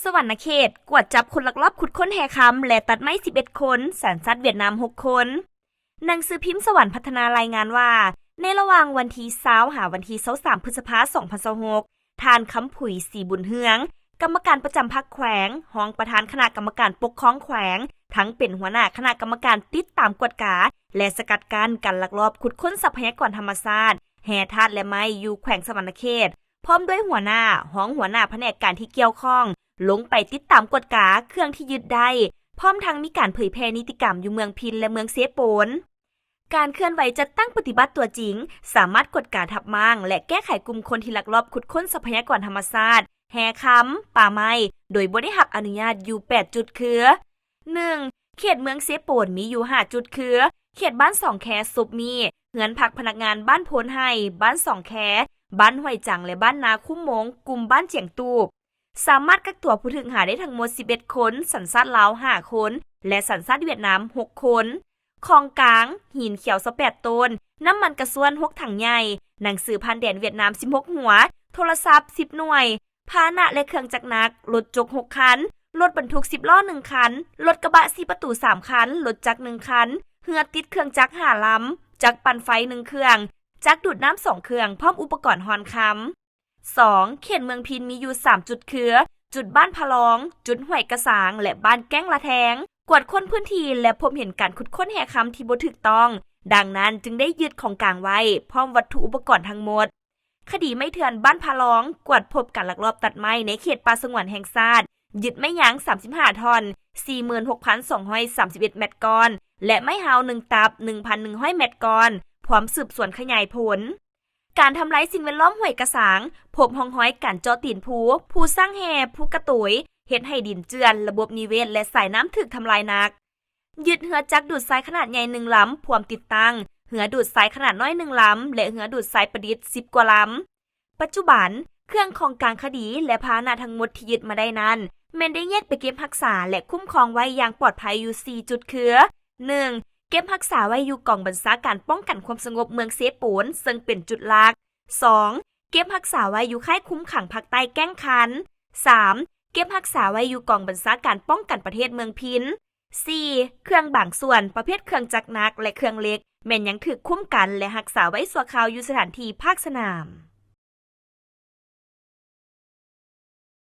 ສະຫວັນນະເຂດ ກວດຈັບຄົນລັກລອບຂຸດຄົ້ນແຮ່ຄຳ ແລະ ຕັດໄມ້ສິບເອັດຄົນ, ສັນຊາດຫວຽດນາມຫົກຄົນ. ໜັງສືພິມສະຫວັນພັດທະນາລາຍງານວ່າ ໃນລະຫວ່າງວັນທີຊາວ ຫາວັນທີຊາວສາມ ພຶດສະພາ ສອງພັນຊາວຫົກ ທ່ານ ຄຳຜຸຍ ສີບຸນເຮືອງ ກຳມະການປະຈຳພັກແຂວງ, ຮອງປະທານຄະນະກຳມະການປົກຄອງແຂວງ, ທັງເປັນຫົວໜ້າຄະນະກຳມະການຕິດຕາມກວດກາ ແລະ ສະກັດກັ້ນການລັກລອບຂຸດຄົ້ນຊັບພະຍາກອນທຳມະຊາດ, ແຮ່ທາດ ແລະ ໄມ້ ຢູ່ແຂວງສະຫວັນນະເຂດ, ພ້ອມດ້ວຍຫົວໜ້າ, ຮອງຫົວໜ້າພະແນກການທີ່ກ່ຽວຂ້ອງ ລົງໄປຕິດຕາມກວດກາເຄື່ອງທີ່ຍຶດໄດ້, ພ້ອມທັງມີການເຜີຍແຜ່ນິຕິກຳຢູ່ເມືອງພິນ ແລະ ເມືອງເຊໂປນ. ການເຄື່ອນໄຫວຈັດຕັ້ງປະຕິບັດຕົວຈິງ ສາມາດກວດກາທັບມ້າງ ແລະ ແກ້ໄຂກຸ່ມຄົນທີ່ລັກລອບຂຸດຄົ້ນຊັບພະຍາກອນທຳມະຊາດ, ແຮ່ຄຳ, ປ່າໄມ້ ໂດຍບໍ່ໄດ້ຮັບອະນຸຍາດຢູ່ແປດຈຸດຄື: ໜຶ່ງ ເຂດເມືອງເຊໂປນມີຢູ່ຫ້າຈຸດຄື: ເຂດບ້ານສອງແຄ ສົບມີ, ເຮືອນພັກພະນັກງານບ້ານໂພນໄຮ່, ບ້ານສອງແຄ, ບ້ານຫ້ວຍຈັງ ແລະ ບ້ານນາຄຸ້ມມົງ, ກຸ່ມບ້ານຈຽງຕູບ. ສາມາດກັກຕົວຜູ້ຖືກຫາໄດ້ທັງໝົດສິບເອັດຄົນ, ສັນຊາດລາວຫ້າຄົນ ແລະ ສັນຊາດຫວຽດນາມຫົກຄົນ. ຂອງກາງ, ຫີນຂຽວຊາວແປດໂຕນ, ນ້ຳມັນກະຊວນຫົກຖັງໃຫຍ່, ໜັງສືຜ່ານແດນຫວຽດນາມສິບຫົກຫົວ, ໂທລະສັບສິບໜ່ວຍ, ພາຫະນະ ແລະ ເຄື່ອງຈັກໜັກ, ລົດຈົກຫົກຄັນ, ລົດບັນທຸກສິບລໍ້ໜຶ່ງຄັນ, ລົດກະບະສີ່ປະຕູສາມຄັນ, ລົດຈັກໜຶ່ງຄັນ, ເຮືອຕິດເຄື່ອງຈັກຫ້າລຳ, ຈັກປັ່ນໄຟໜຶ່ງເຄື່ອງ, ຈັກດູດນ້ຳສອງເຄື່ອງ ພ້ອມອຸປະກອນຮ່ອນຄຳ. ສອງ ເຂດເມືອງພິນມີຢູ່ສາມຈຸດຄື: ຈຸດບ້ານພະລອງ, ຈຸດຫ້ວຍກະສາງ ແລະ ບ້ານແກ້ງລະແທງ. ກວດຄົ້ນພື້ນທີ່ ແລະ ພົບເຫັນການຂຸດຄົ້ນແຮ່ຄຳທີ່ບໍ່ຖືກຕ້ອງ, ດັ່ງນັ້ນຈຶ່ງໄດ້ຍຶດຂອງກາງໄວ້ ພ້ອມວັດຖຸອຸປະກອນທັງໝົດ. ຄະດີໄມ້ເຖື່ອນບ້ານພະລອງ, ກວດພົບການລັກລອບຕັດໄມ້ໃນເຂດປ່າສະຫງວນແຫ່ງຊາດ, ຍຶດໄມ້ຍາງສາມສິບຫ້າທ່ອນ, ສີ່ໝື່ນຫົກພັນສອງຮ້ອຍສາມສິບເອັດແມັດກ້ອນ ແລະ ໄມ້ເຫົາໜຶ່ງຕັບ ໜຶ່ງພັນໜຶ່ງຮ້ອຍແມັດກ້ອນ, ພ້ອມສືບສວນຂະຫຍາຍຜົນ. ການທຳລາຍສິ່ງແວດລ້ອມຫ້ວຍກະສາງ, ພົບຮ່ອງຮອຍການເຈາະຕີນພູ, ພູຊ້າງແຮ່, ພູກະໂຕຍ, ເຮັດໃຫ້ດິນເຈື່ອນ, ລະບົບນິເວດ ແລະ ສາຍນ້ຳຖືກທຳລາຍໜັກ. ຍຶດເຮືອຈັກດູດຊາຍຂະໜາດໃຫຍ່ໜຶ່ງລຳ ພວມຕິດຕັ້ງ, ເຮືອດູດຊາຍຂະໜາດນ້ອຍໜຶ່ງລຳ ແລະ ເຮືອດູດຊາຍປະດິດສິບກວ່າລຳ. ປັດຈຸບັນ, ເຄື່ອງຂອງກາງຄະດີ ແລະ ພາຫະນະທັງໝົດທີ່ຍຶດມາໄດ້ນັ້ນ ແມ່ນໄດ້ແຍກໄປເກັບຮັກສາ ແລະ ຄຸ້ມຄອງໄວ້ຢ່າງປອດໄພຢູ່ສີ່ຈຸດຄື: ໜຶ່ງ ເກັບຮັກສາໄວ້ຢູ່ກອງບັນຊາການປ້ອງກັນຄວາມສະຫງົບເມືອງເຊໂປນ ເຊິ່ງເປັນຈຸດຫຼັກ. ສອງ ເກັບຮັກສາໄວ້ຢູ່ຄ້າຍຄຸມຂັງພາກໃຕ້ແກ້ງຄັນ. ສາມ ເກັບຮັກສາໄວ້ຢູ່ກອງບັນຊາການປ້ອງກັນປະເທດເມືອງພິນ. ສີ່ ເຄື່ອງບາງສ່ວນປະເພດເຄື່ອງຈັກໜັກ ແລະ ເຄື່ອງເຫຼັກ ແມ່ນຍັງຖືກຄຸ້ມກັນ ແລະ ຮັກສາໄວ້ຊົ່ວຄາວຢູ່ສະຖານທີ່ພາກສະໜາມ.